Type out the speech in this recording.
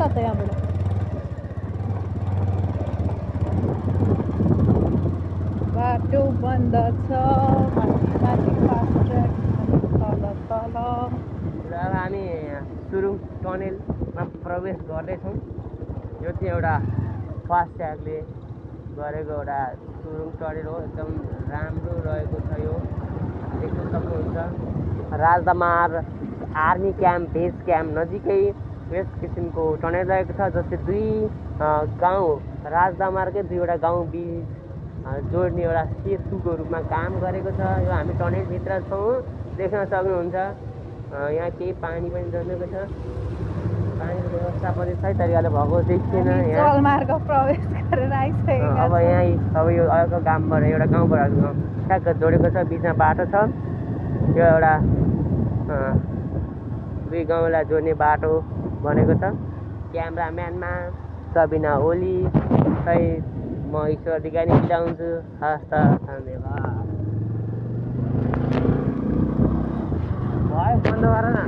कता त यहाँबाट बाटो बन्द छ माथि फास्ट ट्र्याक तल तल र हामी सुरुङ टनेलमा प्रवेश गर्दैछौँ। यो चाहिँ एउटा फास्ट ट्र्याकले गरेको एउटा सुरुङ टनेल हो। एकदम राम्रो रहेको छ। यो देख्न सक्नुहुन्छ राजदमार आर्मी क्याम्प बेस क्याम्प नजिकै यस किसिमको टनेल रहेको छ, जसले दुई गाउँ राजदमारकै दुईवटा गाउँ बिच जोड्ने एउटा सेतुको रूपमा काम गरेको छ। यो हामी टनेलभित्र छौँ, देख्न सक्नुहुन्छ। यहाँ केही पानी पनि जमेको छ। पानीको व्यवस्था पनि सही तरिकाले भएको देखिएन। जलमार्ग प्रवेश गरेर आइसकेका अब यहाँ अब यो अर्को गाउँबाट एउटा गाउँबाट ठ्याक्क जोडेको छ, बिचमा बाटो छ। यो एउटा दुई गाउँलाई जोड्ने बाटो बनेको छ। क्यामराम्यानमा सबिना ओली सहित म ईश्वर अधिकारी बिदा हुन्छु। हस्त धन्यवाद। भयो बन्द गर न।